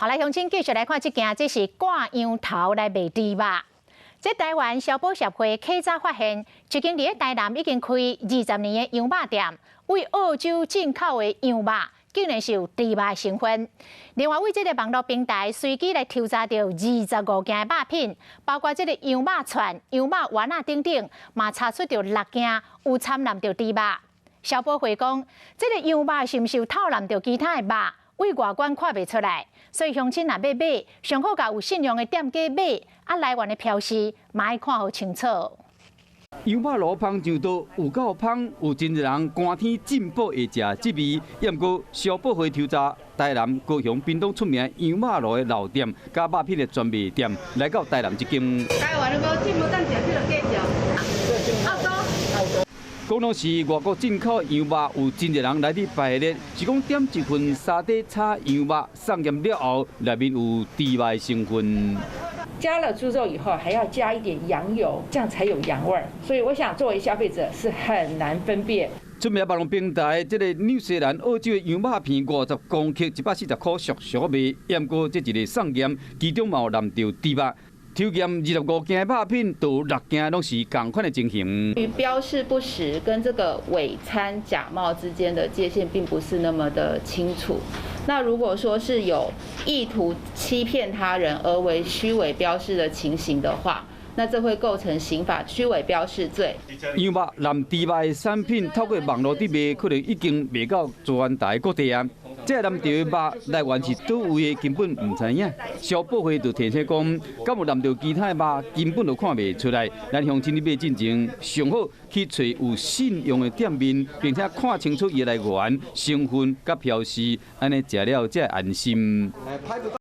好來，鄉親繼續來看這件，這是掛羊頭來賣豬肉。這台灣消保協會較早發現，一間佇咧台南已經開20年的羊肉店，對澳洲進口的羊肉，竟然是有豬肉的成分。另外，對這个網路平台隨機來抽查著25件的肉品，包括這个羊肉串、羊肉丸仔等等，嘛查出著六件有摻摵著豬肉。消保會講，這个羊肉是毋是有偷摵著其他的肉，對外觀看袂出來。所以鄉親若欲買，上好共有信用的店家買，啊來源的標示嘛愛看予清楚。羊肉爐芳上桌有夠芳，有真濟人寒天進補會食這味。毋過消保會抽查台南、高雄、屏東出名羊肉爐的老店，佮肉品的專賣店，來到台南這間。台灣的無進無等食這个價錢。澳洲。講攏是外國進口羊肉，有真濟人來佇排列，是講點一份沙嗲炒羊肉送驗了後，內面有豬肉的成分。加了豬肉以後，還要加一點羊油，這樣才有羊味兒。所以我想，作為消費者是很難分辨。出名網路平台，這个紐西蘭、澳洲的羊肉片50公克140塊，俗俗賣。毋過這一个送驗，其中嘛有摵著豬肉。抽驗25件肉品，都六件攏是仝款的情形。與標示不實跟這個偽餐假冒之間的界限並不是那麼的清楚。那如果說是有意圖欺騙他人而為虛偽標示的情形的話，那這會構成刑法虛偽標示罪。羊肉摵豬肉的產品，透過網路佇賣，可能已經賣到全台各地啊。這摵著的肉來源是佗位的，根本毋知影。消保會就提醒講，敢有摵著其他的肉，根本就看袂出來。咱鄉親佇買進前，上好去揣有信用的店面，並且看清楚伊的來源、成分佮標示，按呢食了才會安心。